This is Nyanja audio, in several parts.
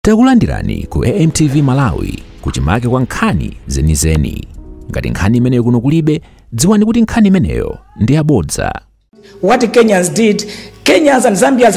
Takulandirani ku AMTV Malawi, kuchimake kwa nkhani zenizeni. Ngati nkhani imeneyo kuno kulibe, dziwani kuti nkhani imeneyo ndi yabodza. What Kenyans did, Kenyans and Zambians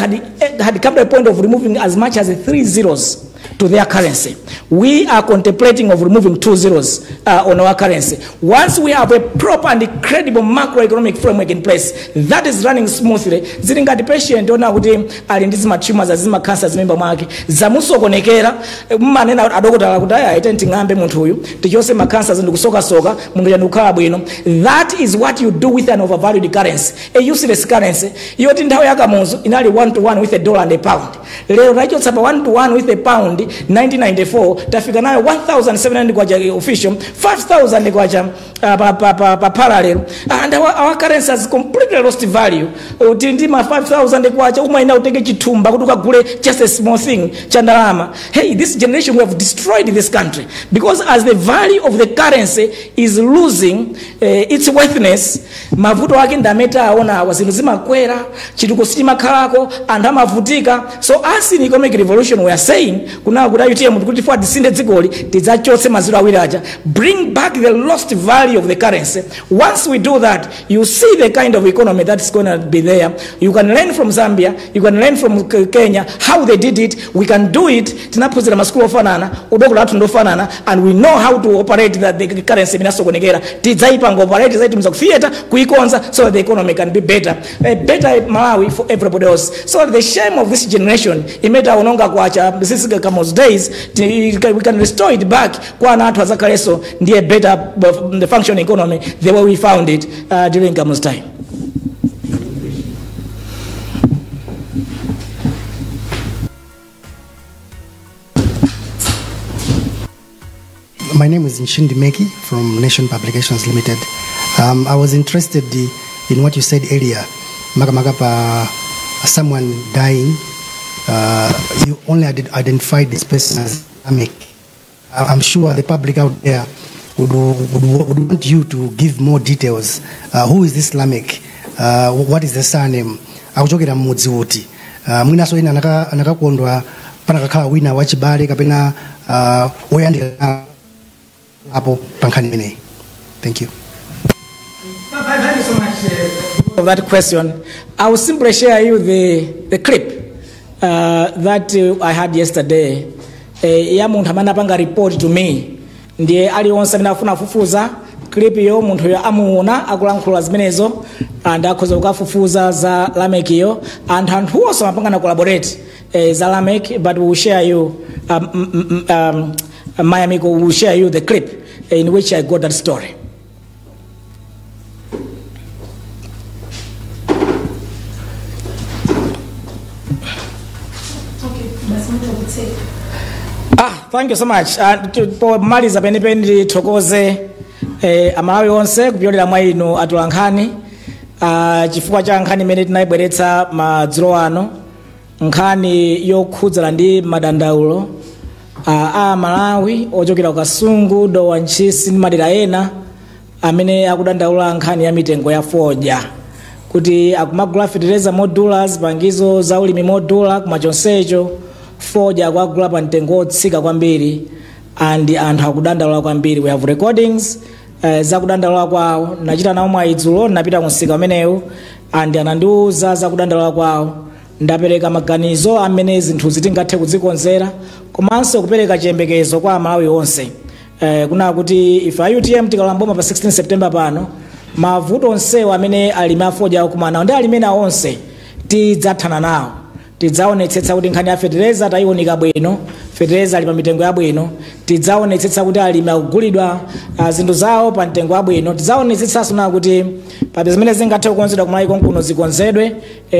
had come to a point of removing as much as 3 zeros to their currency. We are contemplating of removing 2 zeros on our currency. Once we have a proper and credible macroeconomic framework in place that is running smoothly, zili ngati patient ona kuti ali ndi zima tumors, zima cancers m'mimba mwake, zamusokonekera, mmanena adokotala kuti aya ite ting'ambe munthu uyu, tichose ma cancers ndikusokasoka, munthu yandikukhala bwino. That is what you do with an overvalued currency, a useless currency. Yoti nthawi yakamuzu inali 1 to 1 with a dollar and a pound. Lero tachotsa pa 1 to 1 with a pound 1994 tafika nayo 1700 kwacha official, 5000 kwacha pa parallel, and our currency has completely lost value. Ndi ma 5000 kwacha umaina utenge chithumba kuti ukagule just a small thing cha ndalama. Hey, this generation, we have destroyed this country, because as the value of the currency is losing its worthiness, mavuto ake ndameta aona awa, zinthu zimakwera, chituko sichimakhalako, anthu amavutika. So us in economic revolution we are saying kuna kuti UTM kuti for tisinde dzikoli tidzachotse maziro awiri aja, bring back the lost value of the currency. Once we do that, you see the kind of economy that's going to be there. You can learn from Zambia, you can learn from Kenya how they did it. We can do it. Tinaphunzira masukulu ofanana, udokolo athu ndofanana, and we know how to operate that the currency inasokonekera. Tidzaipanga operate zaitumiza ku theater kuikonza so that the economy can be better, a better Malawi for everybody else. So the shame of this generation imeta ononga kwacha since Kamuzu days, we can restore it back kwa ana athu azakaleso ndiye better the functioning economy the way we found it during Kamuzu time. My name is Nshindi Meki from Nation Publications Limited. I was interested in what you said earlier, Makamaka, someone dying. You only identified this person as Lamek. I'm sure the public out there would want you to give more details. Who is this Lamek? What is the surname? Akuchokera mudzi uti? Mwinaso ina anakakondwa panakakhala wina wachibale kapena woyandikana apo pankhani imeneyi. Thank you. Thank you so much for that question. I will simply share you the clip that I had yesterday. Ya munthu amene apanga report to me, ndiye aliwonse amene afuna kufufuza clip yo, munthu yo amuona akulankhula zimenezo and akhoza kukafufuza za Lamek yo, and anthu onse amapanga na collaborate za Lamek, but we will share you Mayamiko will share you the clip in which I got that story. Thank you so much. Pomaliza penipeni ndithokoze Amalawi onse kupyolera mwa inu atolankhani, chifukwa cha nkhani imene tinayibweretsa madzulo ano, nkhani yokhudzana ndi madandaulo a Malawi ochokera ku Kasungu, Dowa, Ntchisi ndi madera ena amene akudandaula nkhani ya mitengo ya fodya, kuti akumagula fetereza modula, zipangizo za ulimi modula, koma chonsecho fodya akugula pa mtengo wotsika kwambiri and anthu akudandaula kwambiri. We have recordings zakudandaula kwawo. Nachita nawo mwayi dzulo, napita kumsika umenewu and anandiwuza zakudandaula kwawo. Ndapereka maganizo amene zinthu zitingathe kudzikonzera komanso kupereka chiyembekezo kwa Amalawi onse. Kuna kuti ife a UTM tikalamboma pa 16 September pano, mavuto onsewo amene alimi afodya akukumana ndi alimi ena onse tidzathana nawo. Tidzaonetsetsa kuti nkhani ya fetereza tayiwonika bwino, fetereza ali pa mitengo yabwino. Tidzaonetsetsa kuti alimi akugulidwa zinthu zawo pa mtengo wabwino. Tidzaonetsetsanso na kuti pa zimene zingathe kukonzedwa kumalawi konkuno zikonzedwe,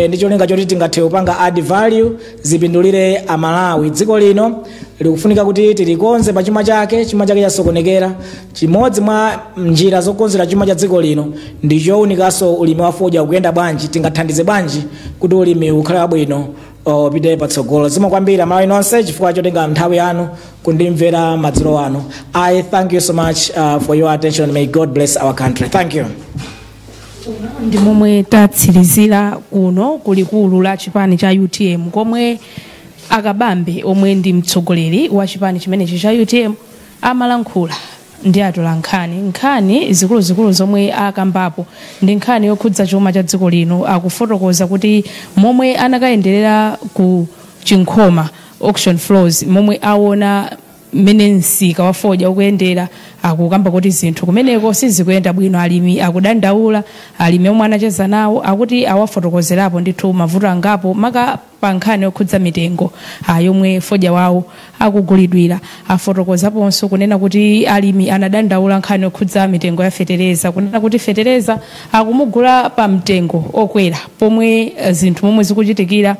ndi cholinga choti tingathe kupanga add value, zipindulire Amalawi. Dziko lino likufunika kuti tilikonze pa chuma chake, chuma chake chasokonekera. Chimodzi mwa njira zokonzera chuma cha dziko lino ndi chowunikanso ulimi wa fodya ukuyenda bwanji, tingathandize bwanji kuti ulimi ukhale wabwino upite patsogolo. Zikomo kwambiri Amalawi nonse chifukwa chotenga nthawi yanu kundimvera madzulo ano. I thank you so much for your attention. May God bless our country. Thank you. Ndi momwe tatsirizira kuno kulikulu la chipani cha UTM komwe Akabambe omwe ndi mtsogoleri wa chipani chimenechi cha UTM amalankhula ndi atola nkhani. Nkhani zikuluzikulu zomwe akambapo ndi nkhani yokhudza chuma cha dziko lino. Akufotokoza kuti momwe anakayenderera ku Chinkhoma auction floors, momwe aona mmene msika wa fodya ukuyendera, akukamba kuti zinthu kumeneko sizikuyenda bwino. Alimi akudandaula, alimi omwe anacheza nawo akuti awafotokozerapo ndithu mavuto angapo, maka pa nkhani yokhudza mitengo yomwe fodya wawo akugulidwira. Afotokozaponso kunena kuti alimi anadandaula nkhani yokhudza mitengo ya fetereza, kunena kuti fetereza akumugula pa mtengo okwera, pomwe zinthu momwe zikuchitikira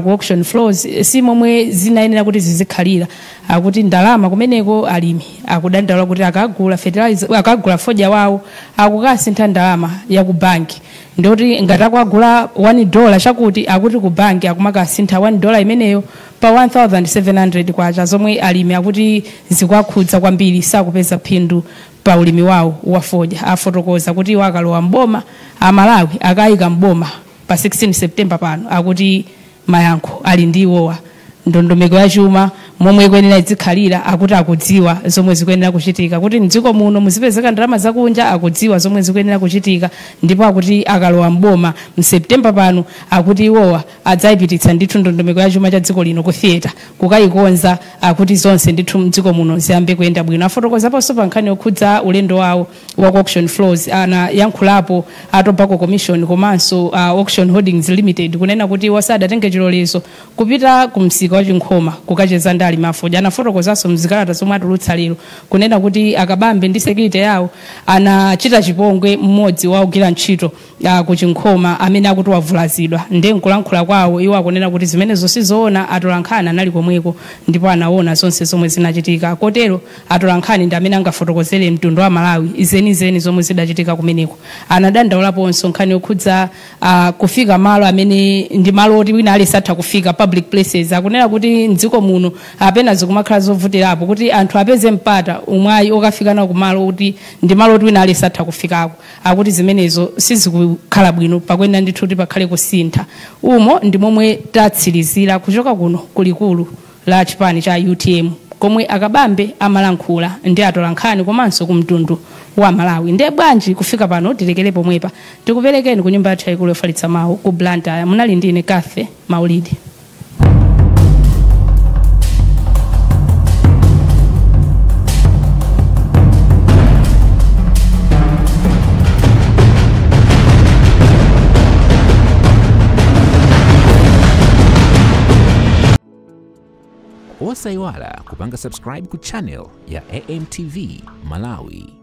ku auction floors si momwe zinayenera kuti zizikhalira. Akuti ndalama kumeneko alimi akudandaula kuti akagula fertilizer, akagula fodya wawo, akukasintha ndalama ya ku banki, ndoti ngati akugula $1 chakuti, akuti ku banki akumakasintha $1 imeneyo pa 1700 kwacha, zomwe alimi akuti zikuwakhudza kwambiri, sakupeza phindu pa ulimi wawo wa fodya. Afotokoza kuti iwo akalowa mboma, Amalawi akayika mboma pa 16 September pano, akuti mayankho ali ndi iwowa. Ndondomeko ya chuma momwe ikuyenera izikhalira, akuti akudziwa zomwe zikuyenera kuchitika kuti mdziko muno muzipezeka ndalama zakunja, akudziwa zomwe zikuyenera kuchitika. Ndipo akuti akalowa mboma m'September pano, akuti iwowa adzayipititsa ndithu ndondomeko ya chuma cha dziko lino ku theatre kukayikonza, akuti zonse ndithu mdziko muno ziyambe kuyenda bwino. Afotokozaponso pa nkhani yokhudza ulendo wawo wa ku auction floors, anayankhulapo a Tobacco Commission komanso Auction Holdings Limited, kunena kuti wasadatenge chilolezo kupita ku msika wa Chinkhoma kukacheza ndi alimi afodya. Anafotokozanso mzikalata zomwe atulutsa lero kunena kuti Akabambe ndi security yawo anachita chipongwe mmodzi wa ogwira ntchito ku Chinkhoma amene akuti wavulazidwa. Ndiye nkulankhula kwawo iwo akunena kuti zimenezo sizoona, atolankhani anali komweko ndipo anaona zonse zomwe zinachitika, kotero atolankhani ndi amene angafotokozere mtundu wa Malawi zenizeni zomwe zidachitika kumeneko. Anadandaulaponso nkhani yokhudza kufika malo amene ndi malo oti wina aliyense atha kufika, public places. Akunena kuti mdziko muno apena zikumakhala zovutirapo kuti anthu apeze mpata umwayi okafika nawo kumalo kuti ndi malo oti wina aliyense atha kufikako, akuti zimenezo sizikukhala bwino, pakuyenera ndithu kuti pakhale kusintha. Umo ndi momwe tatsirizira kuchoka kuno kulikulu la chipani cha UTM komwe Akabambe amalankhula ndi atolankhani komanso ku mtundu wa Malawi. Ndiye bwanji kufika pano tilekere pomwepa, tikuperekeni ku nyumba yathu yayikulu yofalitsa mawu ku Blantyre. Munali ndine Kathe Maulidi. Osayiwala kupanga subscribe ku channel ya AMTV Malawi.